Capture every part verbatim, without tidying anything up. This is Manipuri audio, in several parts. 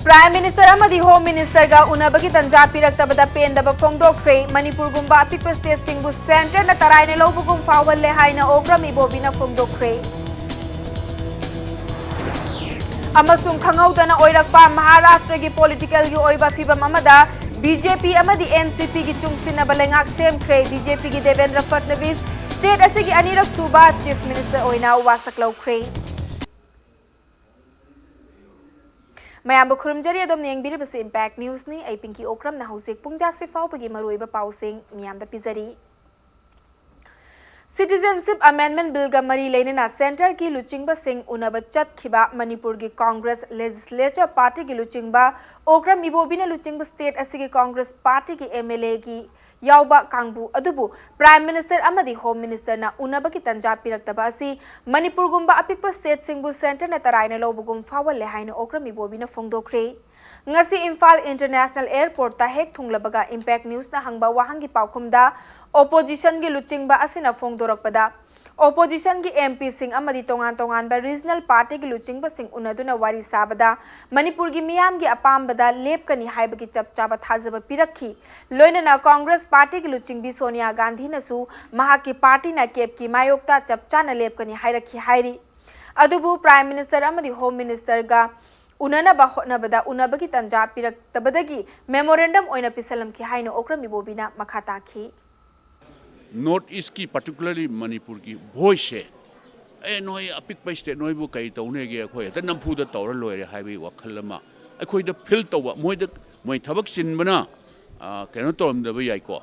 Prime Minister ꯑꯃꯗꯤ Home Ministerꯒ ꯎꯅꯕꯒꯤ ꯇꯟꯖꯥ ꯄꯤꯔꯛꯇꯕꯗ ꯄꯦꯟꯗꯕ ꯐꯣꯡꯗꯣꯛꯈ꯭ꯔꯦ꯫ ꯃꯅꯤꯄꯨꯔꯒꯨꯝꯕ ꯑꯄꯤꯛꯄ stateꯁꯤꯡꯕꯨ centreꯅ ꯇꯔꯥꯏꯅ ꯂꯧꯕꯒꯨꯝ ꯐꯥꯎꯍꯜꯂꯦ ꯍꯥꯏꯅ ꯑꯣꯀ꯭ꯔꯝ ꯏꯕꯣꯕꯤꯅ ꯐꯣꯡꯗꯣꯛꯈ꯭ꯔꯦ꯫ ꯑꯃꯁꯨꯡ ꯈꯪꯍꯧꯗꯅ ꯑꯣꯏꯔꯛꯄ ꯃꯍꯥꯔꯥꯁꯇ꯭ꯔꯒꯤ politicalꯒꯤ ꯑꯣꯏꯕ ꯐꯤꯚꯝ ꯑꯃꯗ BJP ꯑꯃꯗꯤ NCPꯒꯤ ꯆꯨꯡꯁꯤꯟꯅꯕ ꯂꯩꯉꯥꯛ ꯁꯦꯝꯈ꯭ꯔꯦ꯫ BJPꯒꯤ ꯗꯦꯕꯦꯟꯗ꯭ꯔ ꯐꯠꯅꯕꯤꯁ state ꯑꯁꯤꯒꯤ ꯑꯅꯤꯔꯛ ꯁꯨꯕ Chief Minister ꯑꯣꯏꯅ ꯋꯥꯁꯛ ꯂꯧꯈ꯭ꯔꯦ꯫ ꯃꯌꯥꯝꯕꯨ ꯈꯨꯔꯨꯝꯖꯔꯤ꯫ ꯑꯗꯣꯝꯅ ꯌꯦꯡꯕꯤꯔꯤꯕꯁꯤ Impact Newsꯅꯤ꯫ ꯑꯩ ꯄꯤꯡꯀꯤ ꯑꯣꯀ꯭ꯔꯝꯅ ꯍꯧꯖꯤꯛ ꯄꯨꯡ ꯖꯥꯁꯤ ꯐꯥꯎꯕꯒꯤ ꯃꯔꯨꯑꯣꯏꯕ ꯄꯥꯎꯁꯤꯡ ꯃꯤꯌꯥꯝꯗ ꯄꯤꯖꯔꯤ꯫ Citizenship Amendment Billꯒ ꯃꯔꯤ ꯂꯩꯅꯅ centreꯒꯤ ꯂꯨꯆꯤꯡꯕꯁꯤꯡ ꯎꯅꯕ ꯆꯠꯈꯤꯕ ꯃꯅꯤꯄꯨꯔꯒꯤ Congress Legislature Partyꯒꯤ ꯂꯨꯆꯤꯡꯕ ꯑꯣꯀ꯭ꯔꯝ ꯏꯕꯣꯕꯤꯅ ꯂꯨꯆꯤꯡꯕ state ꯑꯁꯤꯒꯤ Congress Partyꯒꯤ MLAꯒꯤ ꯌꯥꯎꯕ ꯀꯥꯡꯕꯨ ꯑꯗꯨꯕꯨ Prime Minister ꯑꯃꯗꯤ Home Ministerꯅ ꯎꯅꯕꯒꯤ ꯇꯟꯖꯥ ꯄꯤꯔꯛꯇꯕ ꯑꯁꯤ ꯃꯅꯤꯄꯨꯔꯒꯨꯝꯕ ꯑꯄꯤꯛꯄ stateꯁꯤꯡꯕꯨ centreꯅ ꯇꯔꯥꯏꯅ ꯂꯧꯕꯒꯨꯝ ꯐꯥꯎꯍꯜꯂꯦ ꯍꯥꯏꯅ ꯑꯣꯀ꯭ꯔꯝ ꯏꯕꯣꯕꯤꯅ ꯐꯣꯡꯗꯣꯛꯈ꯭ꯔꯦ꯫ ꯉꯁꯤ ꯏꯝꯐꯥꯜ International Airportꯇ ꯍꯦꯛ ꯊꯨꯡꯂꯕꯒ Impact Newsꯅ ꯍꯪꯕ ꯋꯥꯍꯪꯒꯤ ꯄꯥꯎꯈꯨꯝꯗ oppositionꯒꯤ ꯂꯨꯆꯤꯡꯕ ꯑꯁꯤꯅ ꯐꯣꯡꯗꯣꯔꯛꯄꯗ, oppositionꯒꯤ MPꯁꯤꯡ ꯑꯃꯗꯤ ꯇꯣꯉꯥꯟ ꯇꯣꯉꯥꯟꯕ regional partyꯒꯤ ꯂꯨꯆꯤꯡꯕꯁꯤꯡ ꯎꯅꯗꯨꯅ ꯋꯥꯔꯤ ꯁꯥꯕꯗ ꯃꯅꯤꯄꯨꯔꯒꯤ ꯃꯤꯌꯥꯝꯒꯤ ꯑꯄꯥꯝꯕꯗ ꯂꯦꯞꯀꯅꯤ ꯍꯥꯏꯕꯒꯤ ꯆꯞ ꯆꯥꯕ ꯊꯥꯖꯕ ꯄꯤꯔꯛꯈꯤ꯫ ꯂꯣꯏꯅꯅ Congress Partyꯒꯤ ꯂꯨꯆꯤꯡꯕꯤ ꯁꯣꯅꯤꯌꯥ ꯒꯥꯟꯙꯤꯅꯁꯨ ꯃꯍꯥꯛꯀꯤ partyꯅ CAPꯀꯤ ꯃꯥꯌꯣꯛꯇ ꯆꯞ ꯆꯥꯅ ꯂꯦꯞꯀꯅꯤ ꯍꯥꯏꯔꯛꯈꯤ ꯍꯥꯏꯔꯤ꯫ ꯑꯗꯨꯕꯨ Prime Minister ꯑꯃꯗꯤ Home Ministerꯒ ꯎꯅꯅꯕ ꯍꯣꯠꯅꯕꯗ ꯎꯅꯕꯒꯤ ꯇꯟꯖꯥ ꯄꯤꯔꯛꯇꯕꯗꯒꯤ memorandum ꯑꯣꯏꯅ ꯄꯤꯁꯜꯂꯝꯈꯤ ꯍꯥꯏꯅ ꯑꯣꯀ꯭ꯔꯝ ꯏꯕꯣꯕꯤꯅ ꯃꯈꯥ ꯇꯥꯈꯤ꯫ North Eastꯀꯤ, particularly ꯃꯅꯤꯄꯨꯔꯒꯤ voiceꯁꯦ, "ꯑꯦ, ꯅꯣꯏ ꯑꯄꯤꯛꯄ state, ꯅꯣꯏꯕꯨ ꯀꯔꯤ ꯇꯧꯅꯦꯒꯦ, ꯑꯩꯈꯣꯏ ꯍꯦꯛꯇ ꯅꯝꯐꯨꯗ ꯇꯧꯔ ꯂꯣꯏꯔꯦ" ꯍꯥꯏꯕꯒꯤ ꯋꯥꯈꯜ ꯑꯃ ꯑꯩꯈꯣꯏꯗ feel ꯇꯧꯕ꯫ ꯃꯣꯏꯗ, ꯃꯣꯏ ꯊꯕꯛ ꯆꯤꯟꯕꯅ, ꯑ, ꯀꯩꯅꯣ ꯇꯧꯔꯝꯗꯕ ꯌꯥꯏꯀꯣ,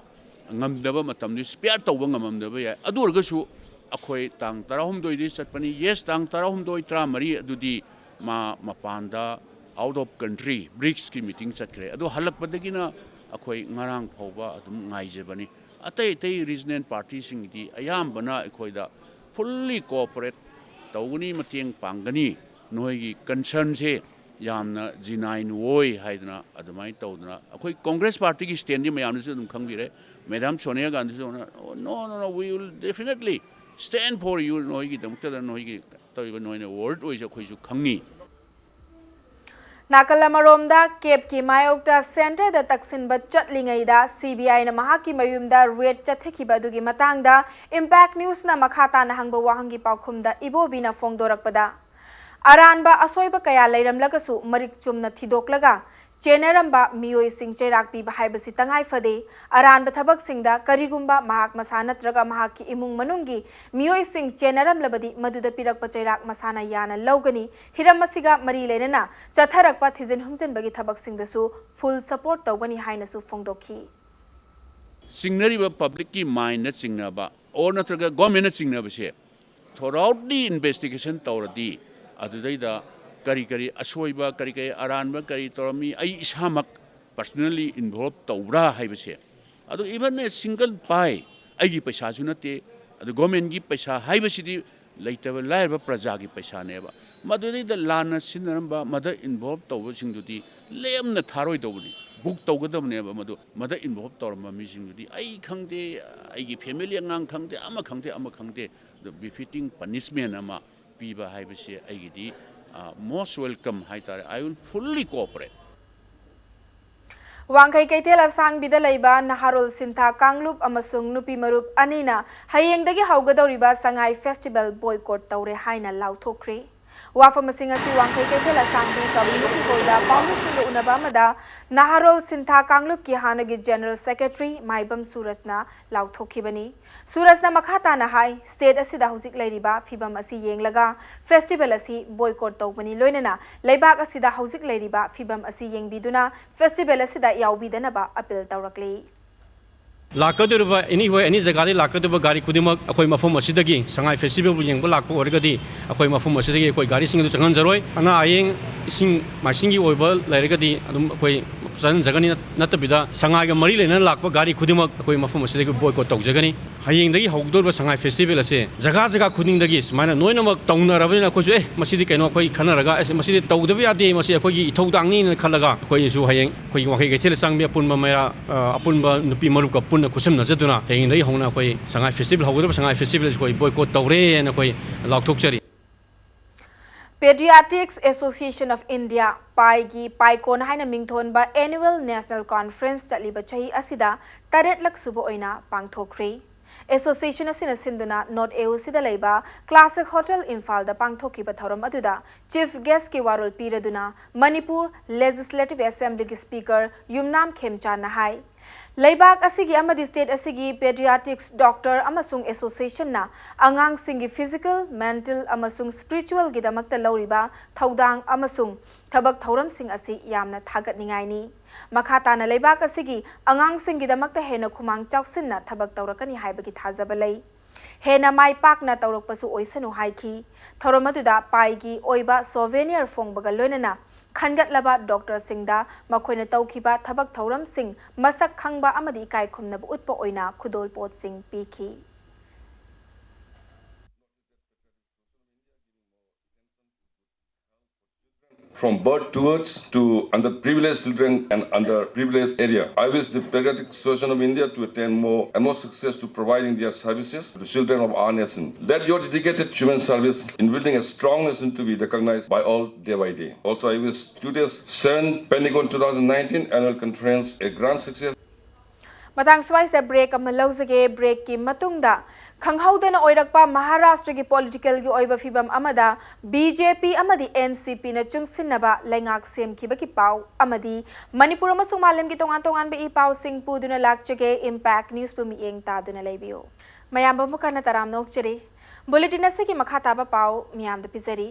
ꯉꯝꯗꯕ ꯃꯇꯝꯗꯨ spare ꯇꯧꯕ ꯉꯝꯃꯝꯗꯕ ꯌꯥꯏ꯫ ꯑꯗꯨ ꯑꯣꯏꯔꯒꯁꯨ ꯑꯩꯈꯣꯏ ꯇꯥꯡ ꯇꯔꯥꯍꯨꯝꯗꯣꯏꯗ ꯆꯠꯄꯅꯤ꯫ Yes, ꯇꯥꯡ ꯇꯔꯥꯍꯨꯝꯗꯣꯏ, ꯇꯔꯥꯃꯔꯤ ꯑꯗꯨꯗꯤ ꯃꯥ ꯃꯄꯥꯟꯗ, out of country, BRICSꯀꯤ meeting ꯆꯠꯈ꯭ꯔꯦ꯫ ꯑꯗꯣ ꯍꯜꯂꯛꯄꯗꯒꯤꯅ ꯑꯩꯈꯣꯏ ꯉꯔꯥꯡ ꯐꯥꯎꯕ ꯑꯗꯨꯝ ꯉꯥꯏꯖꯕꯅꯤ꯫ ꯑꯇꯩ ꯑꯇꯩ regional partyꯁꯤꯡꯒꯤꯗꯤ ꯑꯌꯥꯝꯕꯅ ꯑꯩꯈꯣꯏꯗ fully cooperate ꯇꯧꯒꯅꯤ, ꯃꯇꯦꯡ ꯄꯥꯡꯒꯅꯤ, ꯅꯣꯏꯒꯤ concernꯁꯦ ꯌꯥꯝꯅ genuine ꯑꯣꯏ ꯍꯥꯏꯗꯅ ꯑꯗꯨꯃꯥꯏꯅ ꯇꯧꯗꯅ, ꯑꯩꯈꯣꯏ Congress Partyꯒꯤ standꯗꯤ ꯃꯌꯥꯝꯅꯁꯨ ꯑꯗꯨꯝ ꯈꯪꯕꯤꯔꯦ꯫ Madam Sonia ꯒꯥꯟꯙꯤꯁꯨ, "No, no, no, we will definitely stand for you, ꯅꯣꯏꯒꯤꯗꯃꯛꯇꯗ ꯅꯣꯏꯒꯤ ꯇꯧꯔꯤꯕ ꯅꯣꯏꯅ worried ꯑꯣꯏꯁꯦ ꯑꯩꯈꯣꯏꯁꯨ ꯈꯪꯉꯤ"꯫ ꯅꯥꯀꯜ ꯑꯃꯔꯣꯝꯗ, ꯀꯦꯞꯀꯤ ꯃꯥꯌꯣꯛꯇ ꯁꯦꯟꯇꯔꯗ ꯇꯛꯁꯤꯟꯕ ꯆꯠꯂꯤꯉꯩꯗ ꯁꯤ ꯕꯤ ꯑꯥꯏꯅ ꯃꯍꯥꯛꯀꯤ ꯃꯌꯨꯝꯗ ꯔꯦꯗ ꯆꯠꯊꯈꯤꯕ ꯑꯗꯨꯒꯤ ꯃꯇꯥꯡꯗ ꯏꯝꯄꯦꯛ ꯅ꯭ꯌꯨꯁꯅ ꯃꯈꯥ ꯇꯥꯅ ꯍꯪꯕ ꯋꯥꯍꯪꯒꯤ ꯄꯥꯎꯈꯨꯝꯗ ꯏꯕꯣꯕꯤꯅ ꯐꯣꯡꯗꯣꯔꯛꯄꯗ, ꯑꯔꯥꯟꯕ ꯑꯁꯣꯏꯕ ꯀꯌꯥ ꯂꯩꯔꯝꯂꯒꯁꯨ ꯃꯔꯤꯛ ꯆꯨꯝꯅ ꯊꯤꯗꯣꯛꯂꯒ ꯆꯦꯟꯅꯔꯝꯕ ꯃꯤꯑꯣꯏꯁꯤꯡ ꯆꯩꯔꯥꯛ ꯄꯤꯕ ꯍꯥꯏꯕꯁꯤ ꯇꯉꯥꯏ ꯐꯗꯦ꯫ ꯑꯔꯥꯟꯕ ꯊꯕꯛꯁꯤꯡꯗ ꯀꯔꯤꯒꯨꯝꯕ ꯃꯍꯥꯛ ꯃꯁꯥ ꯅꯠꯇ꯭ꯔꯒ ꯃꯍꯥꯛꯀꯤ ꯏꯃꯨꯡ ꯃꯅꯨꯡꯒꯤ ꯃꯤꯑꯣꯏꯁꯤꯡ ꯆꯦꯟꯅꯔꯝꯂꯕꯗꯤ ꯃꯗꯨꯗ ꯄꯤꯔꯛꯄ ꯆꯩꯔꯥꯛ ꯃꯁꯥꯅ ꯌꯥꯅ ꯂꯧꯒꯅꯤ꯫ ꯍꯤꯔꯝ ꯑꯁꯤꯒ ꯃꯔꯤ ꯂꯩꯅꯅ ꯆꯠꯊꯔꯛꯄ ꯊꯤꯖꯤꯟ ꯍꯨꯝꯖꯤꯟꯕꯒꯤ ꯊꯕꯛꯁꯤꯡꯗꯁꯨ ꯐꯨꯜ ꯁꯄꯣꯔꯠ ꯇꯧꯒꯅꯤ ꯍꯥꯏꯅꯁꯨ ꯐꯣꯡꯗꯣꯛꯈꯤ꯫ ꯆꯤꯡꯅꯔꯤꯕ ꯄꯕ꯭ꯂꯤꯛꯀꯤ ꯃꯥꯏꯟꯗ ꯆꯤꯡꯅꯕ ꯑꯣꯔ ꯅꯠꯇ꯭ꯔꯒ ꯒꯣꯔꯃꯦꯟꯅ ꯆꯤꯡꯅꯕꯁꯦ ꯊꯣꯔꯥꯎꯠꯂꯤ ꯏꯟꯚꯦꯁꯇꯤꯒꯦꯁꯟ ꯇꯧꯔꯗꯤ ꯑꯗꯨꯗꯩꯗ ꯀꯔꯤ ꯀꯔꯤ ꯑꯁꯣꯏꯕ, ꯀꯔꯤ ꯀꯔꯤ ꯑꯔꯥꯟꯕ ꯀꯔꯤ ꯇꯧꯔꯝꯃꯤ, ꯑꯩ ꯏꯁꯥꯃꯛ ꯄꯔꯁꯅꯦꯜꯂꯤ ꯏꯟꯚꯣꯜꯕ ꯇꯧꯕ꯭ꯔꯥ ꯍꯥꯏꯕꯁꯦ, ꯑꯗꯨ ꯏꯚꯟ ꯑꯦ ꯁꯤꯡꯒꯜ ꯄꯥꯏ, ꯑꯩꯒꯤ ꯄꯩꯁꯥꯁꯨ ꯅꯠꯇꯦ, ꯑꯗꯨ ꯒꯣꯔꯃꯦꯟꯒꯤ ꯄꯩꯁꯥ ꯍꯥꯏꯕꯁꯤꯗꯤ ꯂꯩꯇꯕ ꯂꯥꯏꯔꯕ ꯄ꯭ꯔꯖꯥꯒꯤ ꯄꯩꯁꯥꯅꯦꯕ꯫ ꯃꯗꯨꯗꯩꯗ ꯂꯥꯟꯅ ꯁꯤꯖꯤꯟꯅꯔꯝꯕ, ꯃꯗ ꯏꯟꯚꯣꯜꯕ ꯇꯧꯕꯁꯤꯡꯗꯨꯗꯤ ꯂꯦꯝꯅ ꯊꯥꯔꯣꯏꯗꯧꯕꯅꯤ, ꯕꯨꯛ ꯇꯧꯒꯗꯕꯅꯦꯕ꯫ ꯃꯗꯨ ꯃꯗ ꯏꯟꯚꯣꯜꯕ ꯇꯧꯔꯝꯕ ꯃꯤꯁꯤꯡꯗꯨꯗꯤ ꯑꯩ ꯈꯪꯗꯦ, ꯑꯩꯒꯤ ꯐꯦꯃꯤꯂꯤ ꯑꯉꯥꯡ ꯈꯪꯗꯦ, ꯑꯃ ꯈꯪꯗꯦ, ꯑꯃ ꯈꯪꯗꯦ, ꯑꯗꯨ ꯕꯤꯐꯤꯇꯤꯡ ꯄꯅꯤꯁꯃꯦꯟ ꯑꯃ ꯄꯤꯕ ꯍꯥꯏꯕꯁꯦ ꯑꯩꯒꯤꯗꯤ most welcome ꯍꯥꯏꯇꯥꯔꯦ꯫ I will fully cooperate. ꯋꯥꯡꯈꯩ ꯀꯩꯊꯦꯜ ꯑꯁꯥꯡꯕꯤꯗ ꯂꯩꯕ ꯅꯍꯥꯔꯣꯜ ꯁꯤꯟꯊꯥ ꯀꯥꯡꯂꯨꯞ ꯑꯃꯁꯨꯡ ꯅꯨꯄꯤ ꯃꯔꯨꯞ ꯑꯅꯤꯅ ꯍꯌꯦꯡꯗꯒꯤ ꯍꯧꯒꯗꯧꯔꯤꯕ ꯁꯉꯥꯏ ꯐꯦꯁꯇꯤꯚꯦꯜ ꯕꯣꯏꯀꯣꯠ ꯇꯧꯔꯦ ꯍꯥꯏꯅ ꯂꯥꯎꯊꯣꯛꯈ꯭ꯔꯦ꯫ ꯋꯥꯐꯝ ꯑꯁꯤꯡ ꯑꯁꯤ ꯋꯥꯡꯈꯩ ꯀꯩꯊꯦꯜ ꯑꯁꯥꯡꯕꯤ ꯀꯝꯃ꯭ꯌꯨꯅꯤꯇꯤ ꯍꯣꯜꯗ ꯄꯥꯎꯃꯤꯁꯤꯡꯒ ꯎꯅꯕ ꯑꯃꯗ ꯅꯍꯥꯔꯣꯜ ꯁꯤꯟꯊꯥ ꯀꯥꯡꯂꯨꯞꯀꯤ ꯍꯥꯟꯅꯒꯤ ꯖꯦꯅꯔꯦꯜ ꯁꯦꯀ꯭ꯔꯦꯇꯔꯤ ꯃꯥꯏꯕꯝ ꯁꯨꯔꯖꯅ ꯂꯥꯎꯊꯣꯛꯈꯤꯕꯅꯤ꯫ ꯁꯨꯔꯖꯅ ꯃꯈꯥ ꯇꯥꯅ ꯍꯥꯏ, ꯁ꯭ꯇꯦꯠ ꯑꯁꯤꯗ ꯍꯧꯖꯤꯛ ꯂꯩꯔꯤꯕ ꯐꯤꯚꯝ ꯑꯁꯤ ꯌꯦꯡꯂꯒ ꯐꯦꯁꯇꯤꯚꯦꯜ ꯑꯁꯤ ꯕꯣꯏꯀꯣꯠ ꯇꯧꯕꯅꯤ, ꯂꯣꯏꯅꯅ ꯂꯩꯕꯥꯛ ꯑꯁꯤꯗ ꯍꯧꯖꯤꯛ ꯂꯩꯔꯤꯕ ꯐꯤꯚꯝ ꯑꯁꯤ ꯌꯦꯡꯕꯤꯗꯨꯅ ꯐꯦꯁꯇꯤꯚꯦꯜ ꯑꯁꯤꯗ ꯌꯥꯎꯕꯤꯗꯅꯕ ꯑꯄꯤꯜ ꯇꯧꯔꯛꯂꯤ꯫ ꯂꯥꯛꯀꯗꯧꯔꯤꯕ ꯑꯦꯅꯤ ꯍꯣꯏ ꯑꯦꯅꯤ ꯖꯒꯥꯗꯒꯤ ꯂꯥꯛꯀꯗꯧꯔꯤꯕ ꯒꯥꯔꯤ ꯈꯨꯗꯤꯡꯃꯛ ꯑꯩꯈꯣꯏ ꯃꯐꯝ ꯑꯁꯤꯗꯒꯤ ꯁꯉꯥꯏ ꯐꯦꯁꯇꯤꯚꯦꯜꯕꯨ ꯌꯦꯡꯕ ꯂꯥꯛꯄ ꯑꯣꯏꯔꯒꯗꯤ ꯑꯩꯈꯣꯏ ꯃꯐꯝ ꯑꯁꯤꯗꯒꯤ ꯑꯩꯈꯣꯏ ꯒꯥꯔꯤꯁꯤꯡ ꯑꯗꯨ ꯆꯪꯍꯟꯖꯔꯣꯏ꯫ ꯑꯅꯥ ꯑꯌꯦꯛ, ꯏꯁꯤꯡ ꯃꯥꯏꯁꯤꯡꯒꯤ ꯑꯣꯏꯕ ꯂꯩꯔꯒꯗꯤ ꯑꯗꯨꯝ ꯑꯩꯈꯣꯏ ꯆꯪꯍꯟꯖꯒꯅꯤ꯫ ꯅꯠꯇꯕꯤꯗ ꯁꯉꯥꯏꯒ ꯃꯔꯤ ꯂꯩꯅꯅ ꯂꯥꯛꯄ ꯒꯥꯔꯤ ꯈꯨꯗꯤꯡꯃꯛ ꯑꯩꯈꯣꯏ ꯃꯐꯝ ꯑꯁꯤꯗꯒꯤ ꯕꯣꯏꯀꯣꯠ ꯇꯧꯖꯒꯅꯤ꯫ ꯍꯌꯦꯡꯗꯒꯤ ꯍꯧꯗꯧꯔꯤꯕ ꯁꯉꯥꯏ ꯐꯦꯁꯇꯤꯚꯦꯜ ꯑꯁꯦ ꯖꯒꯥ ꯖꯒꯥ ꯈꯨꯗꯤꯡꯗꯒꯤ ꯁꯨꯃꯥꯏꯅ ꯂꯣꯏꯅꯃꯛ ꯇꯧꯅꯔꯕꯅꯤꯅ ꯑꯩꯈꯣꯏꯁꯨ ꯑꯦ ꯃꯁꯤꯗꯤ ꯀꯩꯅꯣ ꯑꯩꯈꯣꯏ ꯈꯟꯅꯔꯒ ꯑꯦ ꯃꯁꯤꯗꯤ ꯇꯧꯗꯕ ꯌꯥꯗꯦ, ꯃꯁꯤ ꯑꯩꯈꯣꯏꯒꯤ ꯏꯊꯧꯗꯥꯡꯅꯤꯅ ꯈꯜꯂꯒ ꯑꯩꯈꯣꯏꯁꯨ ꯍꯌꯦꯡ ꯑꯩꯈꯣꯏꯒꯤ ꯋꯥꯡꯈꯩ ꯀꯩꯊꯦꯜ ꯑꯁꯥꯡꯕꯤ ꯑꯄꯨꯟꯕ ꯃꯩꯔꯥ, ꯑ, ꯑꯄꯨꯟꯕ ꯅꯨꯄꯤ ꯃꯔꯨꯞꯀ ꯄꯨꯟꯅ ꯈꯨꯠꯁꯝꯅꯖꯗꯨꯅ ꯍꯌꯦꯡꯗꯒꯤ ꯍꯧꯅ ꯑꯩꯈꯣꯏ ꯁꯉꯥꯏ ꯐꯦꯁꯇꯤꯚꯦꯜ ꯍꯧꯒꯗꯕ ꯁꯉꯥꯏ ꯐꯦꯁꯇꯤꯚꯦꯜ ꯑꯁꯤ ꯑꯩꯈꯣꯏ ꯕꯣꯏꯀꯣꯠ ꯇꯧꯔꯦꯅ ꯑꯩꯈꯣꯏ ꯂꯥꯎꯊꯣꯛꯆꯔꯤ꯫ Pediatrics Association of India, ꯄꯥꯏꯒꯤ ꯄꯥꯏꯀꯣꯟ ꯍꯥꯏꯅ ꯃꯤꯡꯊꯣꯟꯕ Annual National Conference ꯆꯠꯂꯤꯕ ꯆꯍꯤ ꯑꯁꯤꯗ ꯇꯔꯦꯠꯂꯛ ꯁꯨꯕ ꯑꯣꯏꯅ ꯄꯥꯡꯊꯣꯛꯈ꯭ꯔꯦ꯫ Association ꯑꯁꯤꯅ ꯁꯤꯟꯗꯨꯅ North A O C ꯗ ꯂꯩꯕ Classic Hotel ꯏꯝꯐꯥꯜꯗ ꯄꯥꯡꯊꯣꯛꯈꯤꯕ ꯊꯧꯔꯝ ꯑꯗꯨꯗ Chief Guest ꯀꯤ ꯋꯥꯔꯣꯜ ꯄꯤꯔꯗꯨꯅ ꯃꯅꯤꯄꯨꯔ Legislative Assembly ꯒꯤ Speaker ꯌꯨꯝꯅꯥꯝ ꯈꯦꯝꯆꯥꯟꯅ ꯍꯥꯏ, ꯂꯩꯕꯥꯛ ꯑꯁꯤꯒꯤ ꯑꯃꯗꯤ state ꯑꯁꯤꯒꯤ pediatrics doctor ꯑꯃꯁꯨꯡ association ꯅ ꯑꯉꯥꯡꯁꯤꯡꯒꯤ physical, mental ꯑꯃꯁꯨꯡ spiritual ꯒꯤꯗꯃꯛꯇ ꯂꯧꯔꯤꯕ ꯊꯧꯗꯥꯡ ꯑꯃꯁꯨꯡ ꯊꯕꯛ ꯊꯧꯔꯝꯁꯤꯡ ꯑꯁꯤ ꯌꯥꯝꯅ ꯊꯥꯒꯠꯅꯤꯡꯉꯥꯏꯅꯤ꯫ ꯃꯈꯥ ꯇꯥꯅ ꯂꯩꯕꯥꯛ ꯑꯁꯤꯒꯤ ꯑꯉꯥꯡꯁꯤꯡꯒꯤꯗꯃꯛꯇ ꯍꯦꯟꯅ ꯈꯨꯃꯥꯡ ꯆꯥꯎꯁꯤꯟꯅ ꯊꯕꯛ ꯇꯧꯔꯛꯀꯅꯤ ꯍꯥꯏꯕꯒꯤ ꯊꯥꯖꯕ ꯂꯩ꯫ ꯍꯦꯟꯅ ꯃꯥꯏ ꯄꯥꯛꯅ ꯇꯧꯔꯛꯄꯁꯨ ꯑꯣꯏꯁꯅꯨ ꯍꯥꯏꯈꯤ꯫ ꯊꯧꯔꯝ ꯑꯗꯨꯗ ꯄꯥꯏꯒꯤ ꯑꯣꯏꯕ souvenir ꯐꯣꯡꯕꯒ ꯂꯣꯏꯅꯅ ꯈꯟꯒꯠꯂꯕ doctor ꯁꯤꯡꯗ ꯃꯈꯣꯏꯅ ꯇꯧꯈꯤꯕ ꯊꯕꯛ ꯊꯧꯔꯝꯁꯤꯡ ꯃꯁꯛ ꯈꯪꯕ ꯑꯃꯗꯤ ꯏꯀꯥꯏ ꯈꯨꯝꯅꯕ ꯎꯠꯄ ꯑꯣꯏꯅ ꯈꯨꯗꯣꯜꯄꯣꯠꯁꯤꯡ ꯄꯤꯈꯤ꯫ From birth towards to underprivileged children and underprivileged area. I wish the Pediatric Association of India to attain more and more success to providing their services to the children of our nation. Let your dedicated human service in building a strong nation to be recognized by all day by day. Also, I wish today's seventh Pentagon two thousand nineteen annual conference a grand success. ꯃꯇꯥꯡ ꯁ꯭ꯋꯥꯏꯁꯤꯗ break ꯑꯃ ꯂꯧꯖꯒꯦ꯫ Break ꯀꯤ ꯃꯇꯨꯡꯗ ꯈꯪꯍꯧꯗꯅ ꯑꯣꯏꯔꯛꯄ ꯃꯍꯥꯔꯥꯁꯇ꯭ꯔꯒꯤ political ꯒꯤ ꯑꯣꯏꯕ ꯐꯤꯕꯝ ꯑꯃꯗ B J P ꯑꯃꯗꯤ N C P ꯅ ꯆꯨꯡꯁꯤꯟꯅꯕ ꯂꯩꯉꯥꯛ ꯁꯦꯝꯈꯤꯕꯒꯤ ꯄꯥꯎ ꯑꯃꯗꯤ ꯃꯅꯤꯄꯨꯔ ꯑꯃꯁꯨꯡ ꯃꯥꯂꯦꯝꯒꯤ ꯇꯣꯉꯥꯟ ꯇꯣꯉꯥꯟꯕ ꯏ ꯄꯥꯎꯁꯤꯡ ꯄꯨꯗꯨꯅ ꯂꯥꯛꯆꯒꯦ꯫ Impact News ꯄꯨ ꯃꯤꯠꯌꯦꯡ ꯇꯥꯗꯨꯅ ꯂꯩꯕꯤꯌꯨ꯫ ꯃꯌꯥꯝꯕꯨ ꯑꯃꯨꯛ ꯍꯟꯅ ꯇꯔꯥꯝꯅ ꯑꯣꯛꯆꯔꯤ꯫ Bulletin ꯑꯁꯤꯒꯤ ꯃꯈꯥ ꯇꯥꯕ ꯄꯥꯎ ꯃꯤꯌꯥꯝꯗ ꯄꯤꯖꯔꯤ꯫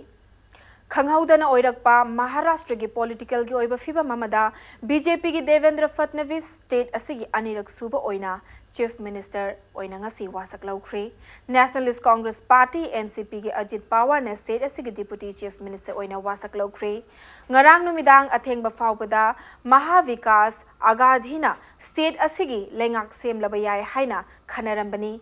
ꯈꯪꯍꯧꯗꯅ ꯑꯣꯏꯔꯛꯄ ꯃꯍꯥꯔꯥꯁꯇ꯭ꯔꯒꯤ political ꯒꯤ ꯑꯣꯏꯕ ꯐꯤꯕꯝ ꯑꯃꯗ B J P ꯒꯤ ꯗꯦꯕꯦꯟꯗ꯭ꯔ ꯐꯠꯅꯕꯤꯁ state ꯑꯁꯤꯒꯤ ꯑꯅꯤꯔꯛ ꯁꯨꯕ ꯑꯣꯏꯅ Chief Minister ꯑꯣꯏꯅ ꯉꯁꯤ ꯋꯥꯁꯛ ꯂꯧꯈ꯭ꯔꯦ꯫ Nationalist Congress Party, N C P ꯒꯤ ꯑꯖꯤꯠ ꯄꯋꯥꯔꯅ state ꯑꯁꯤꯒꯤ Deputy Chief Minister ꯑꯣꯏꯅ ꯋꯥꯁꯛ ꯂꯧꯈ꯭ꯔꯦ꯫ ꯉꯔꯥꯡ ꯅꯨꯃꯤꯗꯥꯡ ꯑꯊꯦꯡꯕ ꯐꯥꯎꯕꯗ ꯃꯍꯥ ꯕꯤꯀꯥꯁ ꯑꯒꯥꯙꯤꯅ state ꯑꯁꯤꯒꯤ ꯂꯩꯉꯥꯛ ꯁꯦꯝꯂꯕ ꯌꯥꯏ ꯍꯥꯏꯅ ꯈꯟꯅꯔꯝꯕꯅꯤ꯫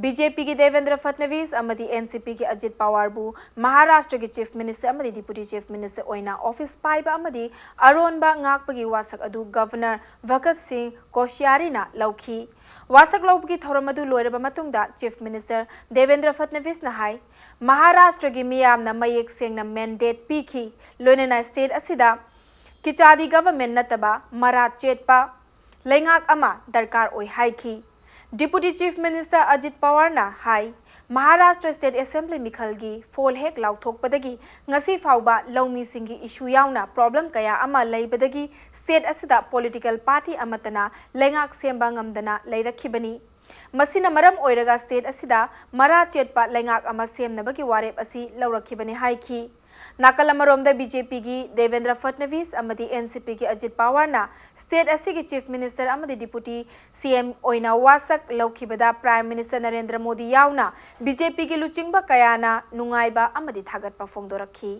BJPꯒꯤ ꯗꯦꯕꯦꯟꯗ꯭ꯔ ꯐꯠꯅꯕꯤꯁ ꯑꯃꯗꯤ NCPꯒꯤ ꯑꯖꯤꯠ ꯄꯋꯥꯔꯕꯨ ꯃꯍꯥꯔꯥꯁꯇ꯭ꯔꯒꯤ Chief Minister ꯑꯃꯗꯤ Deputy Chief Minister ꯑꯣꯏꯅ office ꯄꯥꯏꯕ ꯑꯃꯗꯤ ꯑꯔꯣꯟꯕ ꯉꯥꯛꯄꯒꯤ ꯋꯥꯁꯛ ꯑꯗꯨ Governor ꯚꯒꯠ ꯁꯤꯡ ꯀꯣꯁꯤꯌꯥꯔꯤꯅ ꯂꯧꯈꯤ꯫ ꯋꯥꯁꯛ ꯂꯧꯕꯒꯤ ꯊꯧꯔꯝ ꯑꯗꯨ ꯂꯣꯏꯔꯕ ꯃꯇꯨꯡꯗ Chief Minister ꯗꯦꯕꯦꯟꯗ꯭ꯔ ꯐꯠꯅꯕꯤꯁꯅ ꯍꯥꯏ, ꯃꯍꯥꯔꯥꯁꯇ꯭ꯔꯒꯤ ꯃꯤꯌꯥꯝꯅ ꯃꯌꯦꯛ ꯁꯦꯡꯅ mandate ꯄꯤꯈꯤ, ꯂꯣꯏꯅꯅ state ꯑꯁꯤꯗ ꯀꯤꯆꯥꯗꯤ government ꯅꯠꯇꯕ ꯃꯔꯥ ꯆꯦꯠꯄ ꯂꯩꯉꯥꯛ ꯑꯃ ꯗꯔꯀꯥꯔ ꯑꯣꯏ ꯍꯥꯏꯈꯤ꯫ Deputy Chief Minister ꯑꯖꯤꯠ ꯄꯋꯥꯔꯅ ꯍꯥꯏ, ꯃꯍꯥꯔꯥꯁꯇ꯭ꯔ State Assembly ꯃꯤꯈꯜꯒꯤ ꯐꯣꯜ ꯍꯦꯛ ꯂꯥꯎꯊꯣꯛꯄꯗꯒꯤ ꯉꯁꯤ ꯐꯥꯎꯕ ꯂꯧꯃꯤꯁꯤꯡꯒꯤ issue ꯌꯥꯎꯅ problem ꯀꯌꯥ ꯑꯃ ꯂꯩꯕꯗꯒꯤ state ꯑꯁꯤꯗ political party ꯑꯃꯠꯇꯅ ꯂꯩꯉꯥꯛ ꯁꯦꯝꯕ ꯉꯝꯗꯅ ꯂꯩꯔꯛꯈꯤꯕꯅꯤ꯫ ꯃꯁꯤꯅ ꯃꯔꯝ ꯑꯣꯏꯔꯒ state ꯑꯁꯤꯗ ꯃꯔꯥ ꯆꯦꯠꯄ ꯂꯩꯉꯥꯛ ꯑꯃ ꯁꯦꯝꯅꯕꯒꯤ ꯋꯥꯔꯦꯞ ꯑꯁꯤ ꯂꯧꯔꯛꯈꯤꯕꯅꯤ ꯍꯥꯏꯈꯤ꯫ ꯅꯥꯀꯜ ꯑꯃꯔꯣꯝꯗ BJPꯒꯤ ꯗꯦꯕꯦꯟꯗ꯭ꯔ ꯐꯠꯅꯕꯤꯁ ꯑꯃꯗꯤ NCPꯒꯤ ꯑꯖꯤꯠ ꯄꯋꯥꯔꯅ state ꯑꯁꯤꯒꯤ Chief Minister ꯑꯃꯗꯤ Deputy CM ꯑꯣꯏꯅ ꯋꯥꯁꯛ ꯂꯧꯈꯤꯕꯗ Prime Minister ꯅꯔꯦꯟꯗ꯭ꯔ ꯃꯣꯗꯤ ꯌꯥꯎꯅ BJPꯒꯤ ꯂꯨꯆꯤꯡꯕ ꯀꯌꯥꯅ ꯅꯨꯡꯉꯥꯏꯕ ꯑꯃꯗꯤ ꯊꯥꯒꯠꯄ ꯐꯣꯡꯗꯣꯔꯛꯈꯤ꯫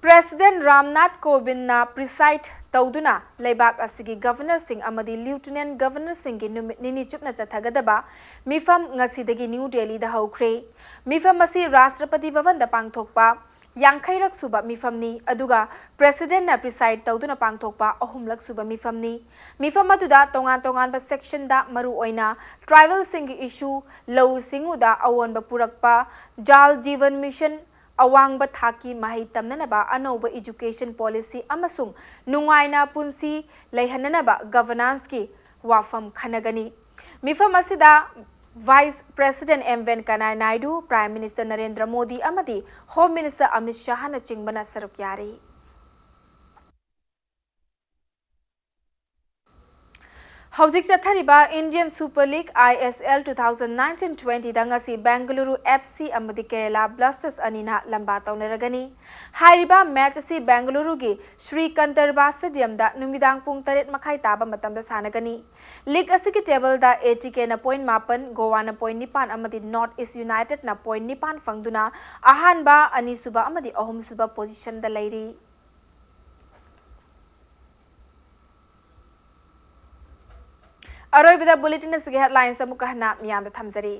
President ꯔꯥꯝꯅꯥꯊ ꯀꯣꯕꯤꯟꯗꯅ preside ꯇꯧꯗꯨꯅ ꯂꯩꯕꯥꯛ ꯑꯁꯤꯒꯤ Governorꯁꯤꯡ ꯑꯃꯗꯤ Lieutenant Governorꯁꯤꯡꯒꯤ ꯅꯨꯃꯤꯠ ꯅꯤꯅꯤ ꯆꯨꯞꯅ ꯆꯠꯊꯒꯗꯕ ꯃꯤꯐꯝ ꯉꯁꯤꯗꯒꯤ ꯅ꯭ꯌꯨ ꯗꯦꯜꯂꯤꯗ ꯍꯧꯈ꯭ꯔꯦ꯫ ꯃꯤꯐꯝ ꯑꯁꯤ ꯔꯥꯁꯇ꯭ꯔꯄꯇꯤ ꯚꯕꯟꯗ ꯄꯥꯡꯊꯣꯛꯄ ꯌꯥꯡꯈꯩꯔꯛ ꯁꯨꯕ ꯃꯤꯐꯝꯅꯤ, ꯑꯗꯨꯒ Presidentꯅ preside ꯇꯧꯗꯨꯅ ꯄꯥꯡꯊꯣꯛꯄ ꯑꯍꯨꯝꯂꯛ ꯁꯨꯕ ꯃꯤꯐꯝꯅꯤ꯫ ꯃꯤꯐꯝ ꯑꯗꯨꯗ ꯇꯣꯉꯥꯟ ꯇꯣꯉꯥꯟꯕ sectionꯗ ꯃꯔꯨꯑꯣꯏꯅ tribalꯁꯤꯡꯒꯤ issue, ꯂꯧꯎ ꯁꯤꯡꯎꯗ ꯑꯑꯣꯟꯕ ꯄꯨꯔꯛꯄ, Jal Jeevan Mission, ꯑꯋꯥꯡꯕ ꯊꯥꯛꯀꯤ ꯃꯍꯩ ꯇꯝꯅꯅꯕ ꯑꯅꯧꯕ education policy ꯑꯃꯁꯨꯡ ꯅꯨꯡꯉꯥꯏꯅ ꯄꯨꯟꯁꯤ ꯂꯩꯍꯟꯅꯅꯕ governanceꯀꯤ ꯋꯥꯐꯝ ꯈꯟꯅꯒꯅꯤ꯫ ꯃꯤꯐꯝ ꯑꯁꯤꯗ Vice President M Venkaiah Naidu, Prime Minister Narendra Modi ꯑꯃꯗꯤ Home Minister ꯑꯃꯤꯠ ꯁꯥꯍꯅꯆꯤꯡꯕꯅ ꯁꯔꯨꯛ ꯌꯥꯔꯤ꯫ ꯍꯧꯖꯤꯛ ꯆꯠꯊꯔꯤꯕ Indian Super League, I S L, two thousand nineteen twenty ꯗ ꯉꯁꯤ Bengaluru F C ꯑꯃꯗꯤ Kerala Blasters ꯑꯅꯤꯅ ꯂꯝꯕꯥ ꯇꯧꯅꯔꯒꯅꯤ꯫ ꯍꯥꯏꯔꯤꯕ match ꯑꯁꯤ ꯕꯦꯡꯒꯂꯨꯔꯨꯒꯤ ꯁ꯭ꯔꯤ ꯀꯟꯇꯔꯕꯥ Stadium ꯗ ꯅꯨꯃꯤꯗꯥꯡ ꯄꯨꯡ ꯇꯔꯦꯠ ꯃꯈꯥꯏ ꯇꯥꯕ ꯃꯇꯝꯗ ꯁꯥꯟꯅꯒꯅꯤ꯫ League ꯑꯁꯤꯒꯤ table the A T K ꯅ point ꯃꯥꯄꯟ, Goa ꯅ point ꯅꯤꯄꯥꯟ ꯑꯃꯗꯤ North East United ꯅ point ꯅꯤꯄꯥꯟ ꯐꯪꯗꯨꯅ ꯑꯍꯥꯟꯕ, ꯑꯅꯤꯁꯨꯕ ꯑꯃꯗꯤ ꯑꯍꯨꯝꯁꯨꯕ position ꯗ ꯂꯩꯔꯤ꯫ ꯑꯔꯣꯏꯕꯗ bulletin ꯑꯁꯤꯒꯤ headlines ꯑꯃꯨꯛꯀ ꯍꯟꯅ ꯃꯤꯌꯥꯝꯗ ꯊꯝꯖꯔꯤ꯫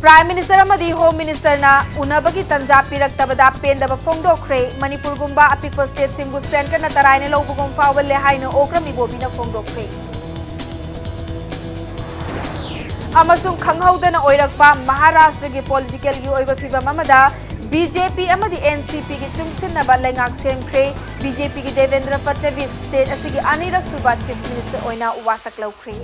Prime Minister ꯑꯃꯗꯤ Home Minister ꯅ ꯎꯅꯕꯒꯤ ꯇꯟꯖꯥ ꯄꯤꯔꯛꯇꯕꯗ ꯄꯦꯟꯗꯕ ꯐꯣꯡꯗꯣꯛꯈ꯭ꯔꯦ꯫ ꯃꯅꯤꯄꯨꯔꯒꯨꯝꯕ ꯑꯄꯤꯛꯄ state ꯁꯤꯡꯕꯨ centre ꯅ ꯇꯔꯥꯏꯅ ꯂꯧꯕꯒꯨꯝ ꯐꯥꯎꯍꯜꯂꯦ ꯍꯥꯏꯅ ꯑꯣꯀ꯭ꯔꯝ ꯏꯕꯣꯕꯤꯅ ꯐꯣꯡꯗꯣꯛꯈ꯭ꯔꯦ꯫ ꯑꯃꯁꯨꯡ ꯈꯪꯍꯧꯗꯅ ꯑꯣꯏꯔꯛꯄ ꯃꯍꯥꯔꯥꯁꯇ꯭ꯔꯒꯤ political ꯒꯤ ꯑꯣꯏꯕ ꯐꯤꯚꯝ ꯑꯃꯗ B J P ꯑꯃꯗꯤ N C P ꯒꯤ ꯆꯨꯡꯁꯤꯟꯅꯕ ꯂꯩꯉꯥꯛ ꯁꯦꯝꯈ꯭ꯔꯦ꯫ B J P ꯒꯤ ꯗꯦꯕꯦꯟꯗ꯭ꯔ ꯐꯠꯅꯕꯤꯁ state ꯑꯁꯤꯒꯤ ꯑꯅꯤꯔꯛ ꯁꯨꯕ Chief Minister ꯑꯣꯏꯅ ꯋꯥꯁꯛ ꯂꯧꯈ꯭ꯔꯦ꯫